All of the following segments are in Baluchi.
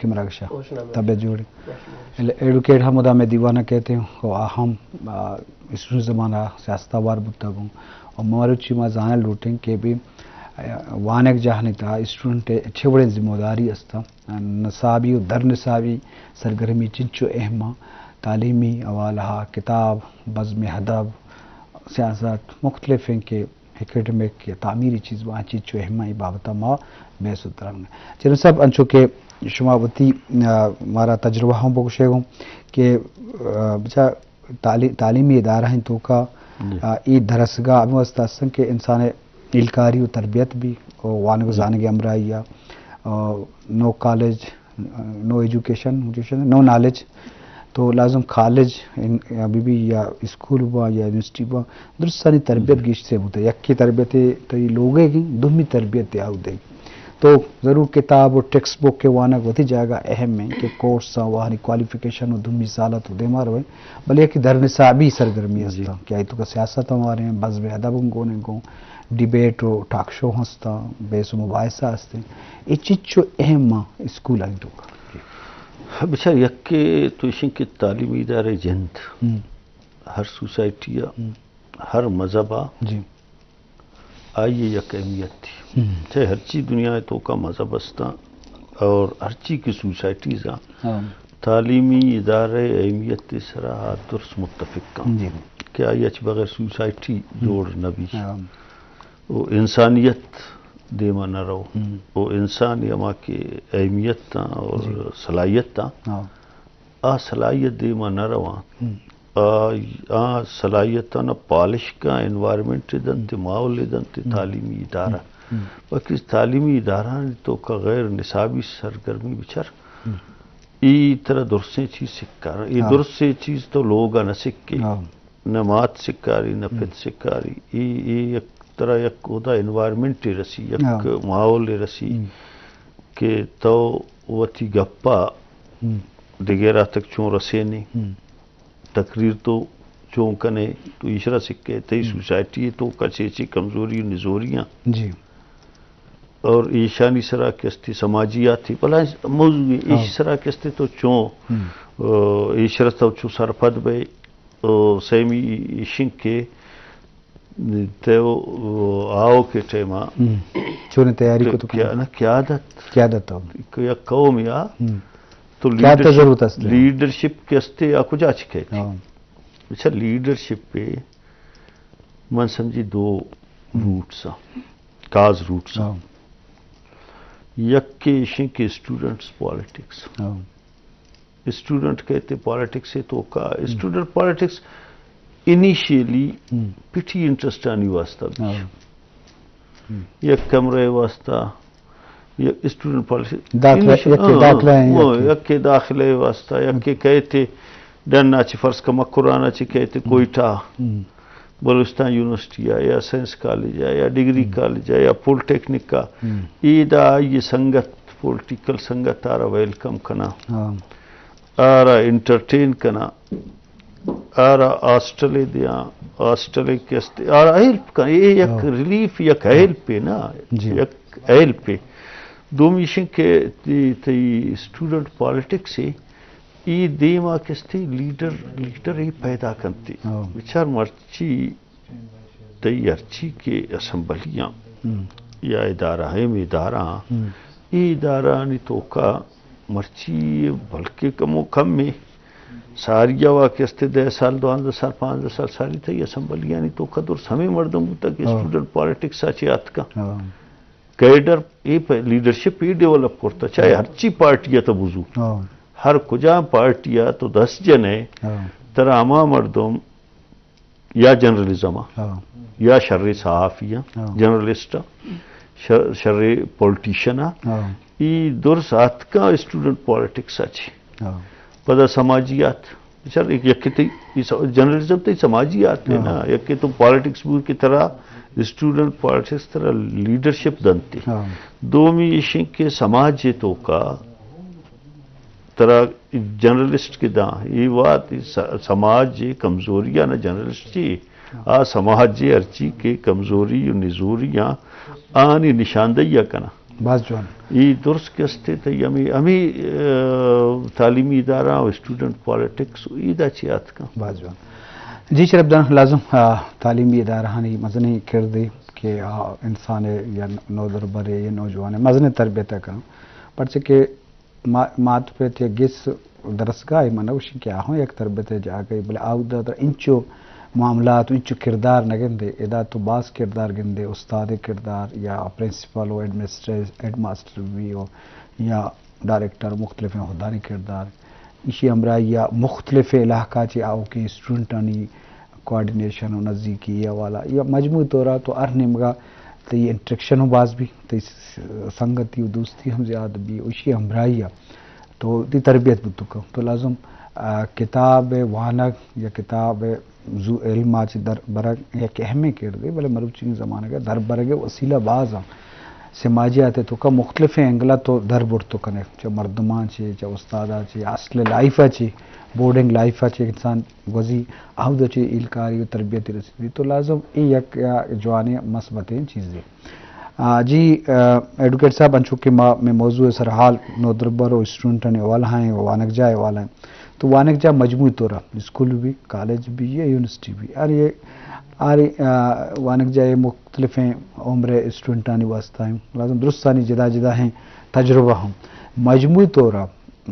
مراگشا طبیعت جوڑی۔ ایڈوکیٹ ہم ادا میں دیوانہ کہتے ہیں، و آ ہم، آ، اسٹوڈنٹ زمانہ سیاست آوار بوتا گوں۔ اور مروچی ما زانہ لوٹیں کہ بھی، آ، وانگ جاہنی تا اسٹوڈنٹ اچھے بڑے ذمہ داری استا۔ نصابی و در نصابی سرگرمی چنچو اہم آں، تعلیمی حوالہ، کتاب، بزم ادب، سیاست، مختلف ہیں کہ اکیڈمک یا تعمیری چیز وہاں چنچو اہم آں، اے بابت ما بحث و تران۔ چنو صاحب، انچو کہ شما وتی، آ، مارا تجربہ ہم بگوشے گوں کہ، آ، بچا تعلی-، تعلیمی ادارہ ہیں توکا، آ، اے درسگاہ ہمیں واسطہ ہستن کہ انسان ہیلکاری و تربیت بھی، و وانگ و زانگ ہمراہی آ، آ، نو کالج، نو ایجوکیشن، ایجوکیشن، نو نالج۔ تو لازم کالج ان-، یا بی بی یا اسکول با یا یونیورسٹی با، درستانی تربیت گیشتر بوتا۔ یکی تربیت تئی لوگے گی، دومی تربیت آودے۔ تو ضرور کتاب و ٹیکسٹ بک کے وانگ وتی جاگہ اہم ہیں کہ کورس آ وہانی کوالیفیکیشن و دومی سالہ تو دیما روے، بلے یکی در نصابی سرگرمی ہستا کہ آئی توکا سیاست ہم آرے ہیں، بزم ادب ہم گونے گوں، ڈیبیٹ و ٹاک شو ہستا، بحث و مباحثہ ہستے۔ اے چچو اہم آں اسکول آئی توکا۔ بچار یکے تو ایشیں کہ تعلیمی ادارہ جند ہر سوسائٹی آ، ہر مذہب آ، جی۔ آئی یک اہمیت تھی۔ چاہے ہرچی دنیا توکا مذہب ہستاں اور ہرچی کہ سوسائٹیز آں، تعلیمی ادارہ اہمیت سرا درست متفق آں کہ آئی اچ بغیر سوسائٹی جوڑ نہ بی۔ و انسانیت دیما نہ رو۔ و انسانی ہما کہ اہمیت آں اور صلاحیت آں، آ صلاحیت دیما نہ رواں۔ آ، آ صلاحیتاں پالش کا انوائرمنٹ دنت، ماحول دنت، تعلیمی ادارہ۔ باقی تعلیمی ادارہ توکا غیر نصابی سرگرمی بچار۔ ای طرح درسیں چیز سکار۔ ای درسیں چیز تو لوگا نہ سکے۔ نہ مات سکاری، نہ پت سکاری۔ ای، ای یک طرح یک اودا انوائرمنٹ رسی، یک ماحول رسی کہ تو وتی گپا دگرا تک چون رسینے، تقریر تو چون کنے، تو ایشرا سکے، تئی سوسائٹی توکا چے چے کمزوری و نزوریاں۔ جی۔ اور ایشانی سرا کہ استی سماجیات، بلا موضوع ایش سرا کہ استی تو چون، آ، ایشرا تو چون سرپد بے، او سیمی ایشن کہ تو آؤ کے ٹائما چون تیاری کو تو کیا، نہ قیادت۔ قیادت ہو۔ یک قوم یا تو قیادت لیڈرشپ، ضرورت است۔ لیڈرشپ کہ استے آ کجا چکے تھی؟ اچھا، لیڈرشپ پہ من سمجھی دو روٹس آں، کاز روٹس آں۔ یک کہ ایشیں کہ اسٹوڈنٹس پالیٹکس۔ اسٹوڈنٹ کہتے پالیٹکس ہے توکا، اسٹوڈنٹ پالیٹکس انیشیلی پٹی انٹرسٹ آنی واسطہ بھی۔ یک کمرہ واسطہ، یک اسٹوڈنٹ پالیسی، داخلہ، انیش-، یکے ہاں، داخلہ ہیں، ہاں، یکے۔ یکے داخلہ واسطہ، یکے کہتے ڈن آ چی فرض کا مکران آ چی کہتے کوئٹہ، بلوچستان یونیورسٹی آ یا سائنس کالج آ یا ڈگری کالج آ یا پولیٹیکنک آ، ای دا آئی سنگت، پولیٹیکل سنگت آرا ویلکم کنا۔ آرا انٹرٹین کنا، آرا ہاسٹلے دیاں، ہاسٹلے کہ استے، آرا ہیلپ کن، اے یک ریلیف، یک ہیلپ ہے نا، جی۔ یک ہیلپ ہے۔ دومی ایشیں کہ تی، تی اسٹوڈنٹ پالیٹکس ہے، ای دیما کہ استے لیڈر، لیڈر ہی پیدا کنتے۔ بچار مرچی تئی ہرچی کہ اسمبلیاں یا ادارہ، اہم ادارہ، ای ادارہ آنی توکا مرچی بلکہ کمو کم میں ساری وا کہ استے دہ سال، دوازدہ سال، پانزدہ سال ساری تئی اسمبلیانی توکا درست ہمیں مردم بوتا کہ اسٹوڈنٹ پالیٹکس آ چی آتکا۔ کیڈر ای پہ لیڈرشپ ای ڈیولپ کرتا، چاہے ہرچی پارٹی آ تو بزو۔ ہر کجام پارٹی آ تو دس جنے، ترا ہما مردم یا جرنلزم آ، یا شریں صحافی آ، جرنلسٹ آ، شر-، شریں پولیٹیشن آ، ای درس آتکا اسٹوڈنٹ پالیٹکس آ چی۔ پدا سماجیات، بچار یک، یکے تئی، ای س-، جرنلزم تئی سماجیات ہے نا، یکے تو پالیٹکس بو کہ ترا اسٹوڈنٹ پالیٹکس ترا لیڈرشپ دنتے۔ دومی ایشیں کہ سماج توکا ترا جرنلسٹ کہ داں، اے وات س-، سماج ءِ کمزوریاں نہ جرنلسٹ چی، آ سماج ءِ ہرچی کہ کمزوری و نزوریاں آنی نشاندہی ءَ کناں۔ باز جوان۔ ای درست کہ استے تئی ہمیں، ہمیں، آ، تعلیمی ادارہ و اسٹوڈنٹ پالیٹکس ایدا چی آتکاں۔ باز جوان۔ جی شرف جان، لازم، آ، تعلیمی ادارہانی مزنیں کردے کہ آ انسان یا نودربرے یا نوجوان مزنیں تربیت کن، پرچہ کہ ما-، مات پت یا گس درسگاہ من نگوشیں کہ آہاں یک تربیت جاگہ، بلے آودا تر انچو معاملات و انچو کردار نگندے، ادا تو باز کردار گندے، استاد کردار یا پرنسپل و ہیڈمنسٹر-، ہیڈ ماسٹر بھی ہو یا ڈائریکٹر، مختلف عہدانی کردار، ایشی ہمراہی یا مختلف علاقہ چے آؤکیں اسٹوڈنٹانی کوآرڈینیشن و نزیکی ء حوالہ یا مجموعی طور ء تو ہر نیمگا تئی انٹریکشن ہم باز بی، تئی س-، سنگتی و دوستی ہم زیاد بی، و ایشی ہمراہی ء تو تئی تربیت بوتکا۔ تو لازم، آ، کتاب وانگ یا کتاب زو علم ء چہ در برگ یک اہمیں کردے، بلے مروچی زمانگ ء در برگ ء وسیلہ باز ہم سماجیات ء توکا مختلف اینگل ء تو در برت کنے، چہ مردماں چے، چہ استاد ء چے، ہاسٹل لائف ء چے، بورڈنگ لائف ء چے انسان گوزی، آہود ء چے ایلکاری و تربیتی رسیت بی۔ تو لازم اے یک، آ، جوانیں مثبتیں چیزے۔ آ، جی، آ، ایڈوکیٹ صاحب، انچو کہ ما مئے موضوع سرحال نودربر و اسٹوڈنٹانی حوالہ ہیں و وانگجاہ حوالہ ہیں، تو وانگجاہ مجموعی طور اسکول بھی، کالج بھی یا یونیورسٹی بھی، ہر یہ، ہر، آ، وانگجاہ مختلفیں عمر اسٹوڈنٹانی واسطہ ہیں، لازم درستانی جدا جدا ہیں، تجربہ ہم مجموعی طور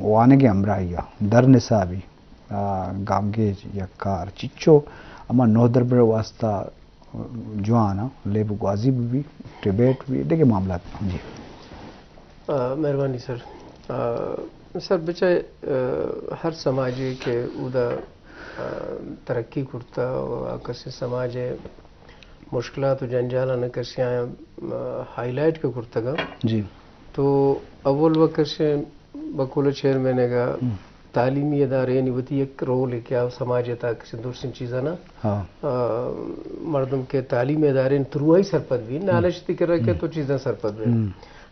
وانگ ہمراہی در نصابی، آ، گامگیج یا کار چچو ہما نودربر واسطہ جوان ء لیب گوازی بہ بی، ڈیبیٹ بہ بی، دگہ معاملات بہ بی۔ جی۔ آ، مہربانی سر۔ آ، سر بچہ، آ، ہر سماجے کہ اودا، آ، ترقی کرتا و آ کسے سماج ء مشکلات و جنجالاں کسے آیاں، آ، ہائی لائٹ کہ کرتگا۔ جی۔ تو اول و کسے بقول چیئرمین ء گا ہم۔ تعلیمی ادارے یعنی وتی یک رول ہے کہ آ سماج ء تھا کسے درسیں چیزاں نا، ہاں۔ آ، مردم کہ تعلیمی ادارے تھرو آئی سرپد بی، ہم۔ نالج تی کرا کہ ہم۔ تو چیزاں سرپد بی۔ ہم۔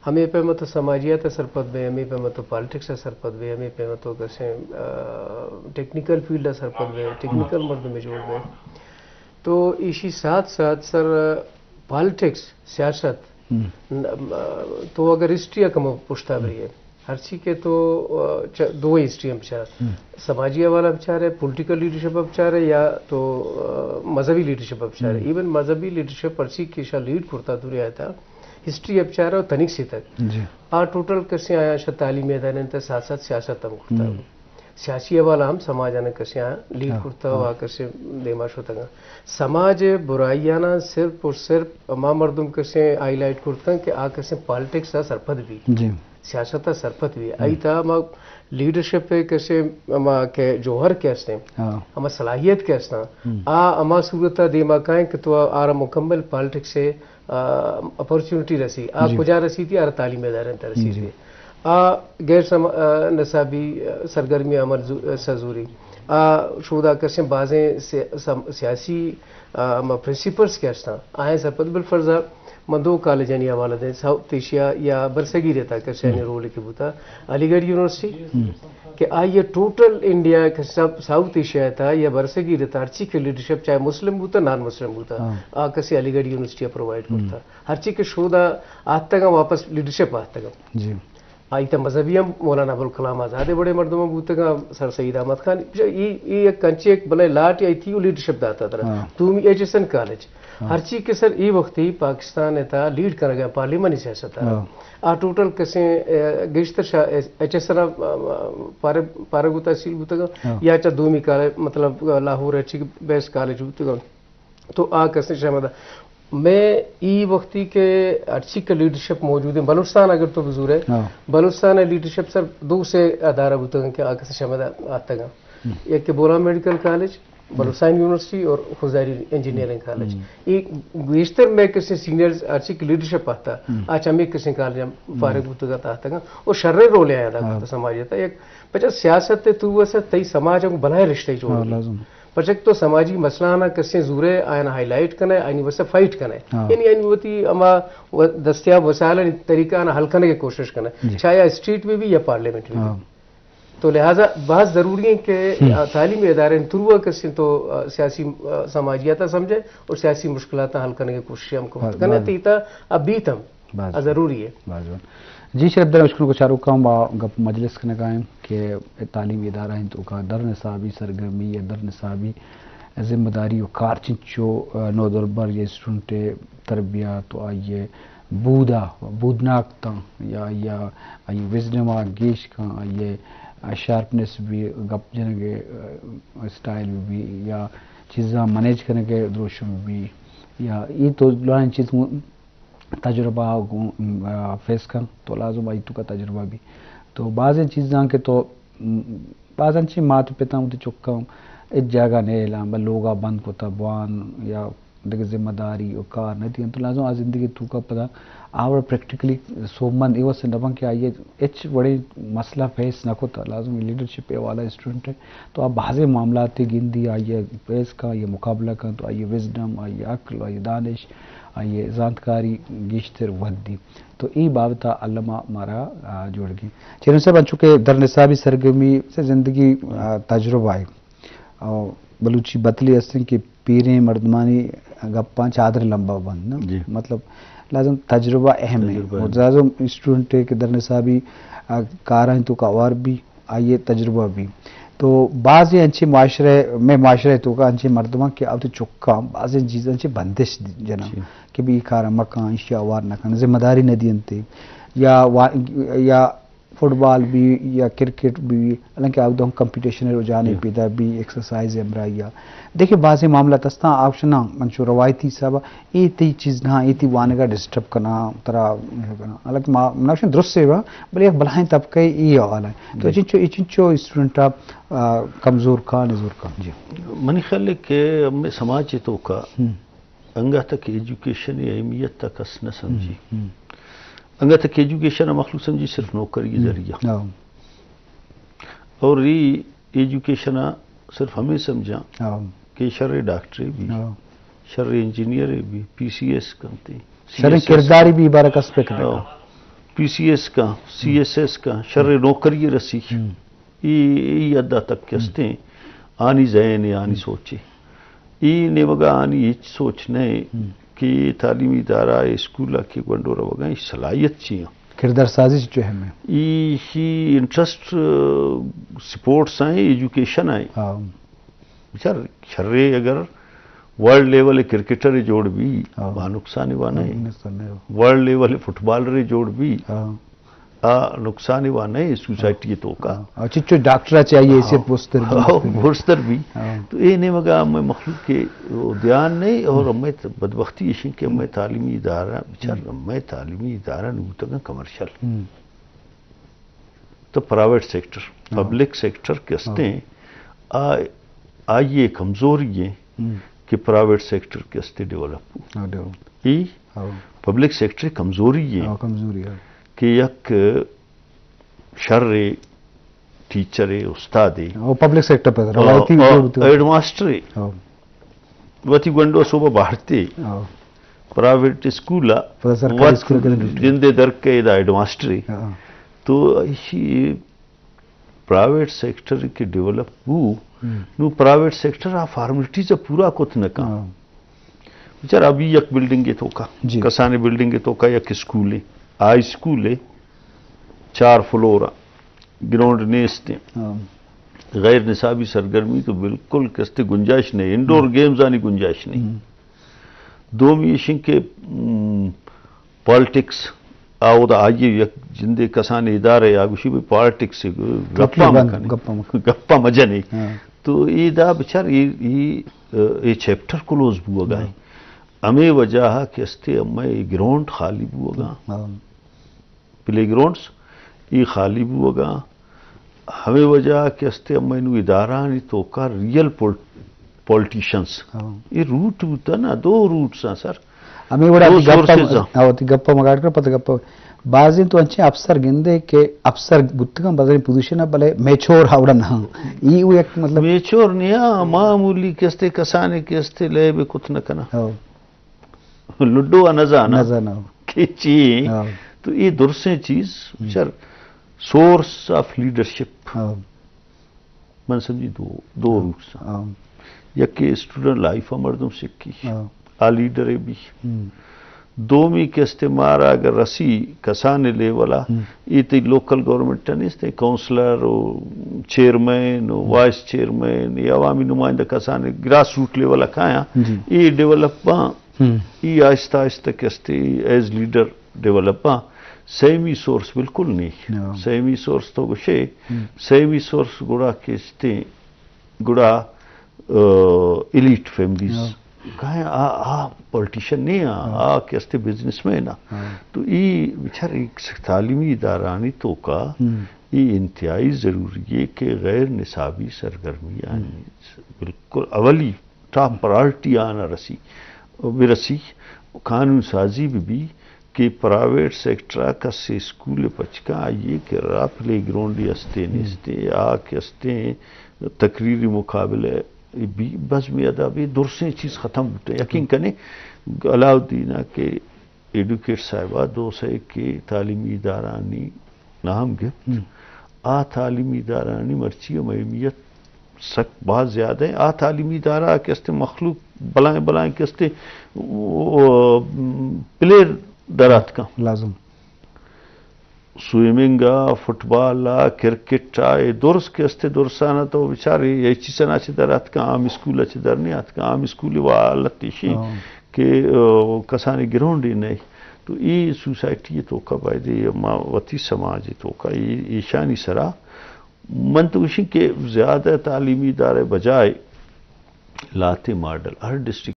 ہمیں پیما تو سماجیات ء سرپد بی، ہمیں پیما تو پالیٹکس ء سرپد بی، ہمیں پیما تو کسے، آ، ٹیکنیکل فیلڈ ء سرپد بی، ٹیکنیکل مردم جوڑ بی۔ تو ایشی ساتھ ساتھ سر پالیٹکس، سیاست، ہم۔ ن-، تو اگر ہسٹری ء کم پشتا بری ہے، ہرچی کہ تو، آ، چ-، دو ہسٹری ہم بچار، ہم۔ سماجی حوالہ بچارے، پولیٹیکل لیڈرشپ بچارے یا تو، آ، مذہبی لیڈرشپ بچارے۔ ہم۔ ایون مذہبی لیڈرشپ ہرچی کہ شا لیڈ کرتا دنیا تا، ہسٹری بچارے اور تنک سے تک۔ جی۔ آ ٹوٹل کسے آیا شا تعلیمی ادارے تے ساتھ ساتھ سیاست ہم کرتا۔ ہم۔ سیاسی حوالہ ہم سماج آناں کسے آ لیڈ ہاں، کرتا و ہاں۔ آ کسے دیما شتگاں۔ سماج ء برائیاناں صرف اور صرف ہما مردم کسے ہائی لائٹ کرتن کہ آ کسے پالیٹکس ء سرپد بی، جی۔ سیاست ء سرپد بی۔ ہم۔ آئی تھا ہما لیڈرشپ ء کسے ہما کہ جوہر کہ استیں، ہاں۔ ہما صلاحیت کہ استاں، ہم۔ آ ہما صورت ء دیما کائیں کہ تو آرا مکمل پالیٹکس ء آ، اپورچونٹی رسی، آ جی۔ کجا رسی تھی؟ آ تعلیمی ادارے تھا رسی جی۔ تھی۔ آ غیر سم-، آ، نصابی، آ، سرگرمی عمل زو-، آ، سزوری۔ آ شودا کسیں بازیں سی-، سم-، سیاسی، آ، ہما پرنسپلز کہ استاں، آئیں سرپد بالفرض من دو کالجانی حوالہ دیں، ساؤتھ ایشیا یا برصغیر تھا کسے ہم۔ رول کہ بوتا، علی گڑھ یونیورسٹی، ہم۔ کہ آئی ء ٹوٹل انڈیا کہ سب ساؤتھ ایشیا ء تھا یا برصغیر ء تھا ہرچی کہ لیڈرشپ چاہے مسلم بوتا، نان مسلم بوتا، ہاں۔ آ کسے علی گڑھ یونیورسٹی ء پرووائیڈ ہم۔ کرتا۔ ہرچی کہ شودا آتگا واپس لیڈرشپ آتگا۔ جی۔ آئی تھا مذہبی ہم مولانا ابوالکلام آزاد بڑے مردم بوتگا، سر سید احمد خان، یہ، یہ ایک کنچے ایک بلے لاٹ یا تھی وہ لیڈرشپ داتا تھا۔ ہاں۔ دومی ایچ ایس این کالج۔ ہاں۔ ہرچی کہ سر ای وقتی پاکستان ء تھا لیڈ کنگا پارلیمانی سیاست ء۔ ہاں۔ آ ٹوٹل کسیں، اے، گیشتر شا-، ایچ ایس نا، آ، پارے-، پارگو تحصیل بوتگا ہاں۔ یا چا دومی کالج، مطلب، لاہور ء چی بیسٹ کالج بوتگا۔ تو آ کسیں شمدا۔ میں ای وقتی کہ ہرچی کہ لیڈرشپ موجود ہیں، بلوچستان اگر تو بزور ہے، ہاں۔ بلوچستان ء لیڈرشپ سر دو سے ادارہ بوتگا کہ آ کسیں شمدا آتگا۔ ہم۔ یک کہ بولا میڈیکل کالج، بلوچستان یونیورسٹی اور خضداری انجینئرنگ کالج۔ ہم۔ یہ گیشتر میں کسے سینئرز آچی کی لیڈرشپ آتا، ہم۔ آج ہمیں کسے کالج ہم فارغ بوتگا تا آتگا۔ اور شریں رول ادا ہاں۔ کرتا سماج تا۔ یک پچا سیاست تے تو اسے تئی سماج کو بلائیں رشتے جوڑ ہاں، دی۔ لازم۔ پچک تو سماجی مسئلہ آنا کسے زورے آیانا ہائی لائٹ کنے، آئینی واسطے فائٹ کنے۔ ہاں۔ یعنی آئینی وتی اما و-، دستیاب وسائل طریقہ آنا حل کرنے کی کوشش کنے۔ جی۔ چاہے اسٹریٹ میں بھی یا پارلیمنٹ میں بھی۔ ہاں۔ تو لہذا بہت ضروری ہے کہ، ہم۔ آ، تعلیمی ادارے تروا کسیں تو، آ، سیاسی، آ، سماجیات سمجھے اور سیاسی مشکلات حل کرنے کی کوشش ہم کو ہاں، کرنے ہاں۔ تیتا ابھی تم باز آ ضروری ہے۔ باز وڑ۔ جی شرف در اشکنوک چاروکاں، ما گپ مجلس کنگا ایں کہ تعلیمی ادارہ انت اوکا در نصابی سرگرمی یا در نصابی ذمہ داری و کار چنچو، آ، نودربر یا اسٹوڈنٹ تربیت و آئی بودا بودناک تاں یا، یا آئی وزڈم آ گیش کن، آئی شارپنس بھی، گپ جنگ، آ، اسٹائل بھی یا چیزاں مینیج کنگ دروشم بھی یا یہ تو لائن چیز تجربہ گوں، آ، فیس کن تو لازم آئی توکا تجربہ بی۔ تو بازیں چیزاں کہ تو، م، بازیں چی مات پتاں وتی چکاں ہچ جاگہ نیلاں، بل لوگا بند کتا بوان یا دگہ ذمہ داری و کار نہ دیاں، تو لازم آ زندگی توکا پدا آ وڑ پریکٹیکلی سوبمند اے واسطے نہ بن کہ آئی ہچ وڑیں مسئلہ فیس نہ کتا۔ لازم لیڈرشپ اے والا اسٹوڈنٹ ہے تو آ بازیں معاملات گندی، آئی فیس کن، آئی مقابلہ کن تو آئی وزڈم، آئی عقل، آئی دانش، آئی زانتکاری گیشتر ودی۔ تو ای بابت علمہ مارا، آ، جوڑ گی۔ چیرن صاحب، انچو کہ در نصابی سرگرمی سے زندگی، آ، تجربہ ہے۔ اور بلوچی بتلی ہستن کہ پیریں مردمانی گپاں چادر لمبا بند نا۔ جی۔ مطلب، لازم تجربہ اہم ہے۔ تجربہ اور اہم۔ لازم اسٹوڈنٹ ہے کہ در نصابی، آ، کاراں توکا اوار بھی آئی تجربہ بھی۔ تو بعضی انچے معاشرہ، میں معاشرہ توکا انچے مردماں کہ آوتی چکاں بعضی چیزاں چے بندش جناں جی۔ کہ بھی کار مکان، ایشی اوار نہ کن، ذمہ داری نہ دینتے۔ یا وا-، یا فٹبال بھی یا کرکٹ بھی، حالانکہ آ دو کمپٹیشن رجحان جی۔ پیدا بھی، ایکسرسائز ہمراہی۔ دیکھیں، بعضی معاملات ہستاں، آپشناں، منچو روایتی حساب اے تئی چیز نہ، اے تئی وانگا ڈسٹرب کنا، ترا کنا۔ حالانکہ ما، منشن درست سے با، بلے ایک بلاہیں طبقہ ای حوالہ ہے۔ تو جی۔ چنچو، چنچو اسٹوڈنٹ، آ، کمزور کا، نزور کا۔ جی۔ منی خیال ہے کہ ہمیں سماج توکا ہم۔ انگا تک ایجوکیشن اہمیت تک اس نہ سمجھی۔ ہم، ہم۔ انگا تک ایجوکیشن مخلوق سمجھی صرف نوکری ہم۔ ذریعہ۔ ہاں۔ اور یہ ایجوکیشن صرف ہمیں سمجھا ہاں۔ کہ شر ڈاکٹر بھی، ہاں۔ شر انجینئر بھی، پی سی ایس کنتے، شر سی ایس ایس کرداری کا۔ بھی بارہ کس پہ کرے ہاں۔ گا۔ پی سی ایس کا، سی ایس ایس کا، شر نوکری رسی۔ ہم۔ ای، ای حد تک کہ ہم۔ ہستے ہیں، آنی ذہن ہے، آنی ہم۔ سوچے۔ ای نیمگا آنی ہچ سوچ نہیں ہم۔ کہ یہ تعلیمی ادارہ ہے، اسکول ہے کہ گونڈو روگا، ای صلاحیت چی ہیں؟ کردار سازی چی اہم ہے؟ ای شی انٹرسٹ، آ، سپورٹس ہیں، ایجوکیشن ہے۔ ہاں۔ بچار، شرے اگر ورلڈ لیول کرکٹر جوڑ بھی، ہاں۔ با نقصان ہوا نہیں۔ نقصان نہیں ہوا۔ ورلڈ لیول فٹبالر جوڑ بھی، ہاں۔ آ نقصان ہوا نہیں سوسائٹی توکا۔ ہاں۔ اور چچو ڈاکٹر چاہیے، اسے ہاں۔ پوستر بھی، ہاں، پوستر بھی۔ پوستر بھی۔ ہاں۔ تو اے نیمگا ہمیں مخلوق کے دھیان نہیں، اور ہمیں تو بدبختی ایشی کہ ہمیں تعلیمی ادارہ، بچار، ہم۔ ہمیں تعلیمی ادارہ نوتگا کمرشل۔ ہم۔ تو پرائیویٹ سیکٹر، ہاں۔ پبلک سیکٹر کہ ہستے ہاں۔ ہیں، آ، آئیے کمزوری ہیں ہم۔ کہ پرائیویٹ سیکٹر کہ ہستے ڈیولپ ہو۔ ہاں، ڈیولپ۔ ای ہاں۔ پبلک سیکٹر کمزوری ہیں ہاں، کمزوری ہے۔ کہ یک شر ٹیچر، استاد، ہاں، پبلک سیکٹر پر ہاں، روایتی ہاں، بھی ہوتی ہے۔ Head master. ہاں۔ وتی گونڈو صوبہ بھارتی ہاں۔ پرائیویٹ اسکول پتہ سرکاری وت اسکول کے لیے جندے در کے دا ہیڈ ماسٹری۔ ہاں۔ تو ایشی پرائیویٹ سیکٹر کے ڈیولپ ہو، ہم۔ نو پرائیویٹ سیکٹر آ فارملٹیز پورا کت نہ کن۔ ہاں۔ بچار ابھی یک بلڈنگ توکا، جی۔ کسانے بلڈنگ توکا یک اسکول ہے، ہائی اسکول ہے، چار فلور، گراؤنڈ نیست ہیں۔ ہاں۔ غیر نصابی سرگرمی تو بالکل کستے گنجائش نہیں، انڈور ہم۔ گیمز آنی گنجائش نہیں۔ ہم۔ دومی ایشن کہ، م، پالیٹکس، آ، او دا آئیے یک جندے کسانے ادارے آ گوشی بھئی پالیٹکس گپا بند، مکنے۔ گپا مکنے۔ گپا مجنے۔ ہاں۔ تو ای دا بچار ای، ای، ای چیپٹر کلوز بوگا ہے۔ ہاں۔ ہمیں وجہ کہ استے ہمیں گراؤنڈ خالی بوگا۔ ہاں۔ پلے گراؤنڈز ای خالی بوگا۔ ہمیں وجہ کہ استے ہمیں نو ادارہ نی توکا ریئل پول-، پولیٹیشنز۔ ہاں۔ ای روٹ بوتا نا، دو روٹس ہیں سر۔ ہمیں وڑا دو وتی گپا سورسز ہیں۔ ہاں، وتی گپا مگاڑ کر پتہ گپا۔ بازیں تو انچیں افسر گندے کہ افسر بوتگاں بازیں پوزیشن ہے، بلے میچور ہاوڑا نہ۔ ای وہ یک مطلب میچور نہیں، ہاں، معمولی کہ استے کسانے کہ استے لے بے کت نہ کنا۔ ہاں۔ لڈو ء نہ زاناں نہ زاناں۔ کہ چی ایں۔ ہاں۔ تو اے درسیں چیز ہم۔ چر سورس آف لیڈرشپ۔ ہاں۔ من سمجھی دو، دو ہاں۔ روٹس ہیں۔ ہاں۔ یک کہ اسٹوڈنٹ لائف ء مردم سکی۔ ہاں۔ آ لیڈر ء بھی۔ ہم۔ دومی کہ استیں مارا اگر رسی کسانیں لیول ءَ، ہم۔ اے تئی لوکل گورنمنٹ ءَ نیست، کونسلر و چیئرمین و ہم۔ وائس چیئرمین یا عوامی نمائندہ کسانیں گراس روٹ لیول ءَ کایاں، جی۔ اے ڈیولپ باں، ہم۔ اے آہستہ آہستہ کہ استیں ایز لیڈر ڈیولپ باں۔ سیمی سورس بالکل نہیں۔ ہاں۔ سیمی سورس تو گوشے، ہم۔ سیمی سورس گڑا کہ استیں گڑا، آ، ایلیٹ فیملیز ہاں۔ کہیں آ، آ پولیٹیشن نہیں آ، ہاں۔ آ کہ استے بزنس مین آ۔ ہاں۔ تو ای بچار ایک تعلیمی ادارانی توکا ہم۔ ای انتہائی ضروری ہے کہ غیر نصابی سرگرمی ہم۔ آنی بالکل اولی ٹاپ پرائرٹی آنا رسی، برسی، قانون سازی بھی بھی، کہ پرائیویٹ سیکٹر ءَ کسے اسکول ءِ پچ کن آئی ءِ کرا پلے گراؤنڈے استیں ہم۔ نیستیں، آ کہ استیں تقریری مقابلہ بی، بزم ادب، اے درسیں چیز ختم بوتیں۔ یقین ہم۔ کنیں علاؤالدین ءَ کہ ایڈوکیٹ صاحب ءَ دو سے کہ تعلیمی ادارہانی نام گپت، ہم۔ آ تعلیمی ادارہانی مرچی ہم اہمیت سک باز زیادہ ہیں۔ آ تعلیمی ادارہ کہ استیں مخلوق بلائیں بلائیں کہ استیں، او، پلیر در آتکاں۔ لازم۔ سوئمنگ ءَ، فٹبال ءَ، کرکٹ ءَ، اے درس کہ استیں درسان ءَ تو بچارے، اے چیزاں چہ در آتکاں، عام اسکول ءَ چہ در نہیں آتکاں۔ عام اسکول ءِ حالت ایشی ہاں۔ کہ، آ، کسانیں گراؤنڈے نہیں۔ تو اے سوسائٹی ءِ توکا باید اے ما وتی سماج ءِ توکا اے، ایشانی سرا من تو گوشیں کہ زیادہ تعلیمی ادارہ بجائے لہتے ماڈل ہر ڈسٹرکٹ